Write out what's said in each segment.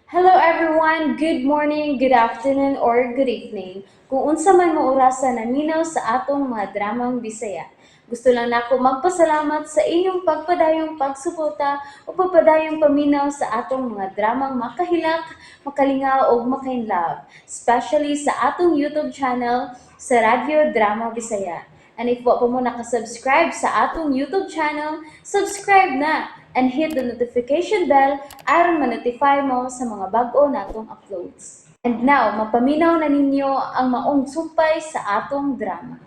Hello everyone! Good morning, good afternoon, or good evening. Kung unsa man mo orasa naminaw sa atong mga dramang Bisaya. Gusto lang nako magpasalamat sa inyong pagpadayong pagsuporta o pagpadayong paminaw sa atong mga dramang makahilak, makalingaw ug makainlove, especially sa atong YouTube channel sa Radyo Drama Bisaya. And if wa pa mo nakasubscribe sa atong YouTube channel, subscribe na and hit the notification bell aron ma-notify mo sa mga bag-o natong uploads. And now, mapaminaw na ninyo ang maong sumpay sa atong drama.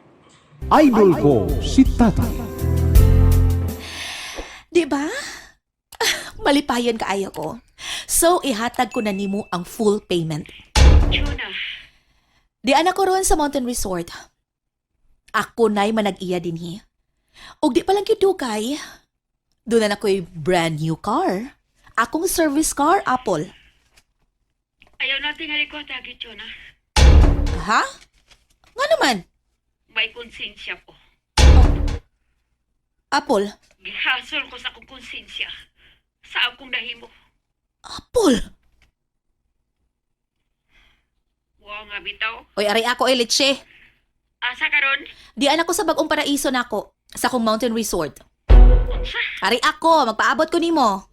Idol ko si Tatay. Di ba? Malipayon kaayo ko. So, ihatag ko na nimo ang full payment. Tuna, Di ana ko ron sa Mountain Resort. Ako na'y manag-iya dinhi. Og di pa lang gyud dugay. Doon na ako'y brand new car. Akong service car, Apple. Ayaw na tingali ko tagi, Tuna. Ha? Nga naman, May konsensya ko. Apple. Gihasol ko sa akong konsensya. Sa akong nahimo. Apple. Wow nga bitaw. Oy, aray ako ay leche. Asa karon? Di ana ko sa bagong paraiso nako sa akong Mountain Resort. Unsa? Aray ako, magpaabot ko nimo.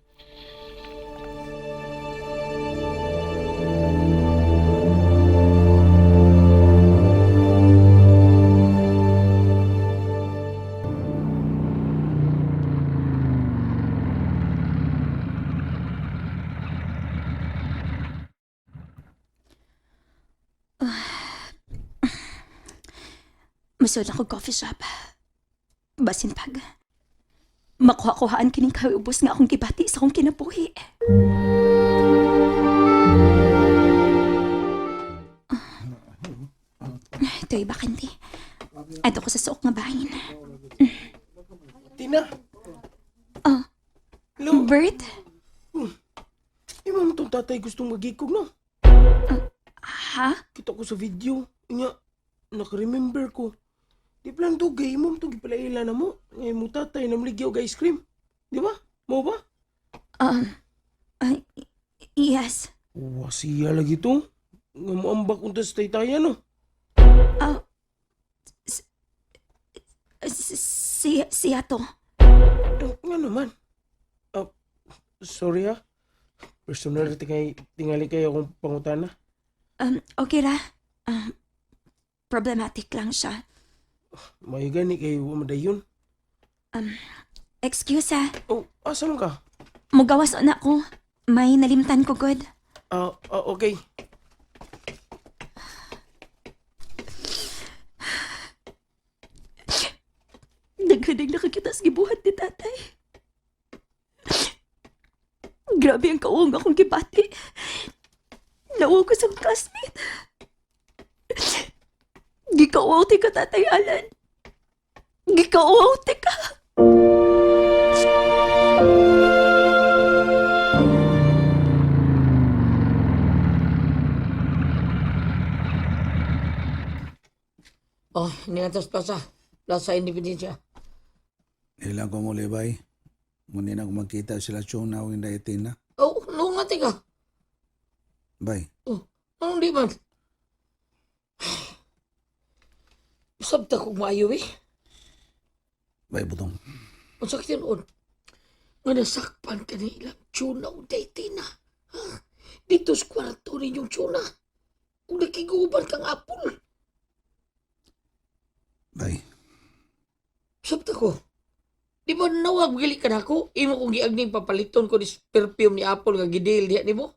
Masud ako coffee shop. Basin pag makuha-kuhaan kining kaubos nga akong gibati sa akong kinabuhi. Ito'y bakante. Ato ko sa suok nga bahin. Tina. Ah. Hello. Bert? Imo mo tong tatay gustong magikog, no? Ha? Kita ko sa video. Nya, nakaremember ko. Di plan dugay, imo mo tong gipalaila na mo. Nga imo tatay namligyaw og ice cream. Di ba? Mo ba? Ay, yes. Wa siya lagi to. Nga mo ambak unta sa taytayan, no? Ah, siya to. Nga naman. Ah, sorry ha. Personal tingay tingali kayo akong pangutana. Okay ra. Um, problematic lang siya. Mayo gani kay wa madayon. Excuse ha. Oh, asa man ka? Mugawas na ako. May nalimtan ko good. Ah, ah, okay. Naghanig nakakita sa gibuhat ni tatay. Grabe ang kauong akong gibati. Nauwa ko sa akong classmate. Gikauaw ti ka, Tatay Alan. Gikauaw ti ka. Oh, niya sa plaza. Plaza Independencia. Ilang ko muli bay. Muna na kung magkita sila tiyong na awing dietin na. Oh, nung nga ka. Bay, Oh, anong di man? Sabta kong maayo eh. Bay butong. Ang sakit yun, nga nasakpan ka nilang tuna o daytina. Ha? Dito sa kwarto ninyong tuna. Kung nakiguban kang apple. Bay, Sabta ko. Di ba nawag gali ka na ako? Imo kong giagning papaliton ko ni perfume ni Apple nga gidil diya nimo.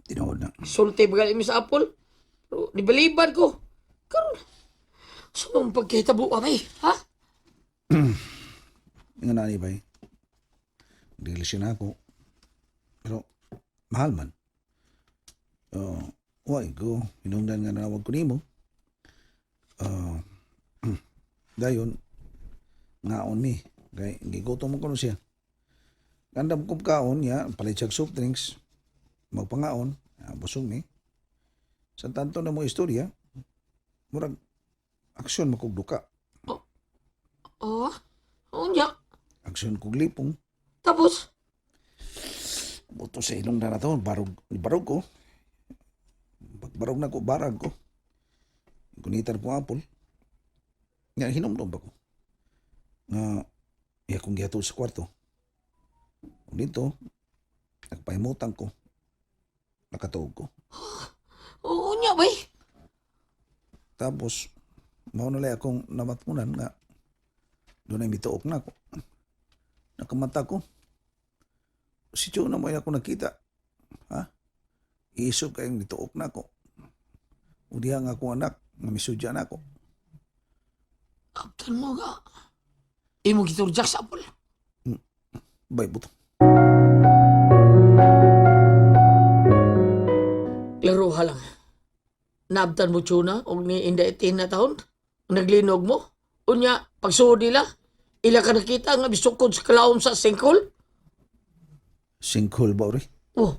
tinuod na. Sulti ba gali mi sa Apple? Pero nibaliban ko. Karon. Sa mong pagkahitabo abay, ha? Nga na ni bay. Dili siya na ako. Pero, mahal man. Oh, why ko? Hinungdan nga nawag ko nimo. Ah, dayon, ngaon mi. Kay, gigutom ko no siya. Gandam ko kaon ya, palit siya og soft drinks. Magpangaon, busog mi. Sa tanto na mo istorya, murag aksyon makugduka. Oh, unya. Aksyon kog lipong. Tapos, Buto sa ilong na to, barog, barog ko. Pagbarog na ko, barag ko. Gunitan ko apple. Nga, hinumdum ba ko? Nga, iya kong gihatod sa kwarto. Ug dito, nagpahimutan ko. Nakatuog ko. Oo niya, bay. Tapos, mao na lang akong namatmunan nga doon ay mituok na ako. Nakamata ko. Si Chuna mo ay ako nakita. Ha? Iisog kayong mituok na ako. O diha nga akong anak, nga misudya na ako. Kaptan mo nga. Imo giturjak sa Apple. Bay, buto. Klaruha lang. Naabtan mo tuna og ni Inday Tina taon. Naglinog mo. Unya, pagsuod nila, ila ka nakita nga bisukod sa kalaom sa singkol. Sinkhole ba, ori? Oh,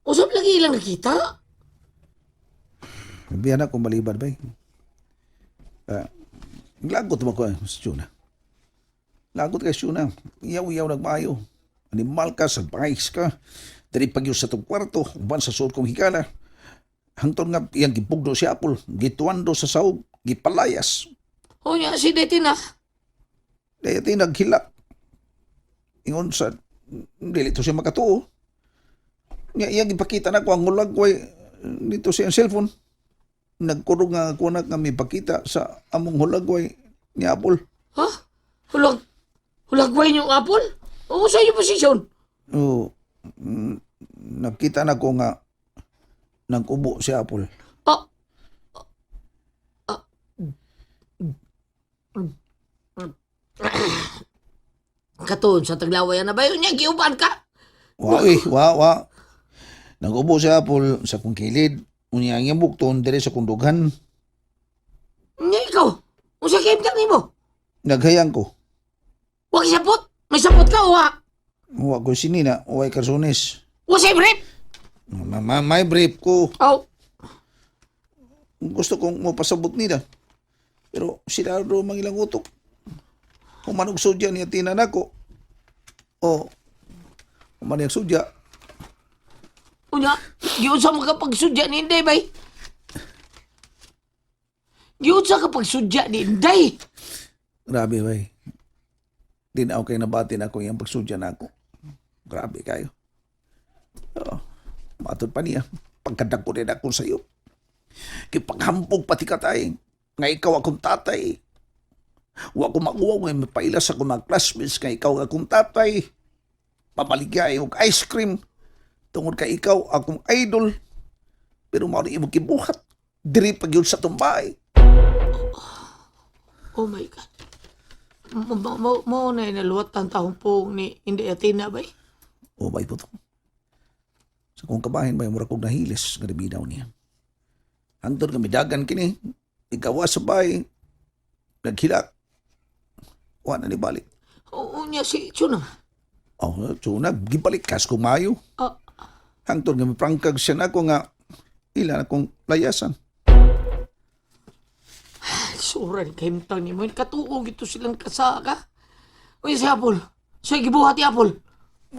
usap lagi ilang nakita. Biyan ako malibad, bay. Ah, lagot ba ko si Chuna? Lagot kay Chuna. Iyaw-iyaw nagmaayo. Animal ka, salbahis ka. Diri pagyo sa tong kwarto, uban sa suot kong higala. Hangtod nga iyang gipugdo si Apple, gituando sa saog, gipalayas. Unya, si Inday Tina. Dahil ito naghilak. Ingon sa, dili to siya makatuo. Nga iyang gipakita na ko ang hulagway dito sa iyang cellphone. Nagkurog nga ako na nga mipakita sa among hulagway ni Apple. Ha? Hulag, hulagway niyong Apple? Oo, sa iyo posisyon. Oh, nakita na ko nga nag-ubo si Apple. Ah. Katuon sa taglaway na ba yun niya? Giuban ka? Wa eh, wa wa. Nag-ubo si Apple sa kong kilid. Unya ang iyang bukton dire sa kong dughan. Nya ikaw. Unsa kay imtang nimo? Naghayang ko. Wa kay sapot? May sapot ka wa? Wa ko sinina, way karsones. Wa say brief? May brief ko. Aw, Gusto kong mapasabot nila. Pero sila do mangilang utok. Humanog sudya niya tinan ako. O, humanog sudya. unya, giunsa mo ka pagsudya ni Inday bay? Giunsa ka pagsudya ni Inday? Grabe, bay. Di na ako kayo nabati na ako iyang pagsudya na ako. Grabe kayo. Oo. Matod pa niya. Pagkadagko din ako sa iyo. Kipaghampog pati ka tay. Nga ikaw akong tatay. Wa ko makuha nga mapailas sa akong mga classmates nga ikaw akong tatay. Papaligay og ice cream. Tungod kay ikaw akong idol. Pero mao ni imong gibuhat. Diri pa gyud sa tumbay. Oh my God. Mo na inaluwat ang taong pong ni Inday Athena bay? O bay po to. Sa kong kabahin bay, mura kong nahilis nga ribinaw niya. Hangtod kami dagan kini, ikawa sa bay, naghilak. Wa na ni balik. Oo niya si Chuna. Oh, so na, gibalik kas ko mayo. Ah. Hangtod nga prangkag siya na ako nga, ila na kong layasan. Sura ni kahimtang ni mo. Katuog ito silang kasaka. Uy, si Apple. Siya gibuhat ni Apple.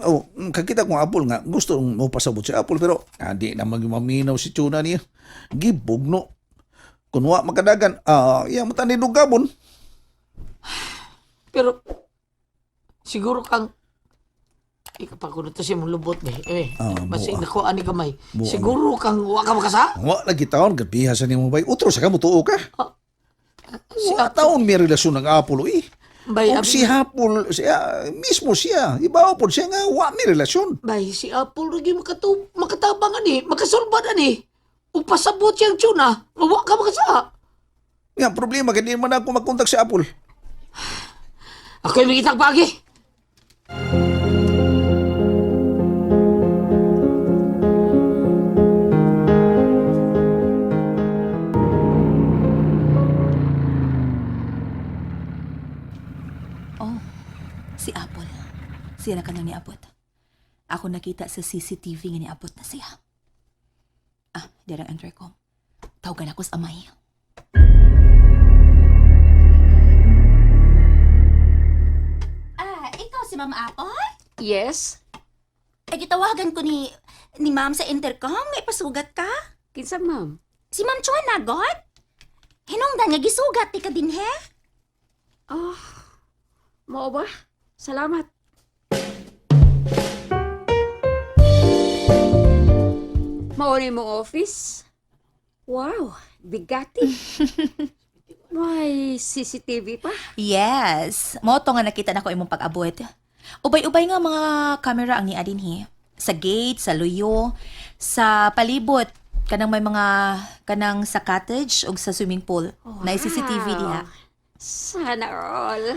Oh, kakita kong Apple nga, gusto mo pasabot si Apple, pero di na maminaw si Tuna niya. Gibugno. Kung wa makadagan, iya mo tani dugabon. Pero, siguro kang, ikapagulo to siya mong lubot ni. Eh, Ah, basi buwa. nakuha ni gamay. Buwa. Siguro kang wa ka makasa? Wa lagi taon, gabiha sa nimo bay. Utro sa kamo tuo ka. Si Wa taon may relasyon ng Apple eh. Bay, Ug si Apple, siya, mismo siya, ibaw po siya nga wa may relasyon. Bay, si Apple lagi makatabang ani, makasulbad ani. Ug pasabot siyang tuna, nga wa ka makasa. Nga problema kay di man ako magkontak si Apple. Ako'y mangitag pagi. Oh, si Apple. Siya na kanang niabot. Ako nakita sa CCTV nga niabot na siya. Ah, dirang intercom. Tawagan ako sa amay. Ah, ikaw si Ma'am Apple? Yes? Ay, gitawagan ko ni ma'am sa intercom nga ipasugat ka. Kinsa, ma'am? Si Ma'am Chuan God? Hinungdan nga gisugat ti ka din he? Ah, mao ba? Salamat. Mao ni mong office? Wow, bigati. May CCTV pa. Yes, mao to nga nakita nako imong pag-abot. Ubay-ubay nga mga camera ang niya dinhi. Sa gate, sa luyo, sa palibot, kanang may mga kanang sa cottage ug sa swimming pool. Wow. Na CCTV diha. Sana all.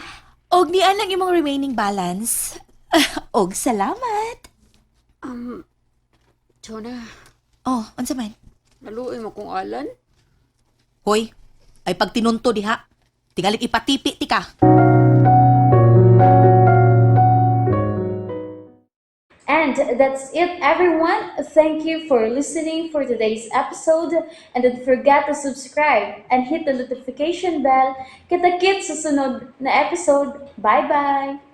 Og nian lang imong remaining balance. Og salamat. Chona, Oh, unsa man? naluoy mo kong alan? Hoy, ay pagtinunto diha. Tingalik ipatipi ti ka. And that's it, everyone. Thank you for listening for today's episode. And don't forget to subscribe and hit the notification bell. Kita-kits sa sunod na episode. Bye-bye!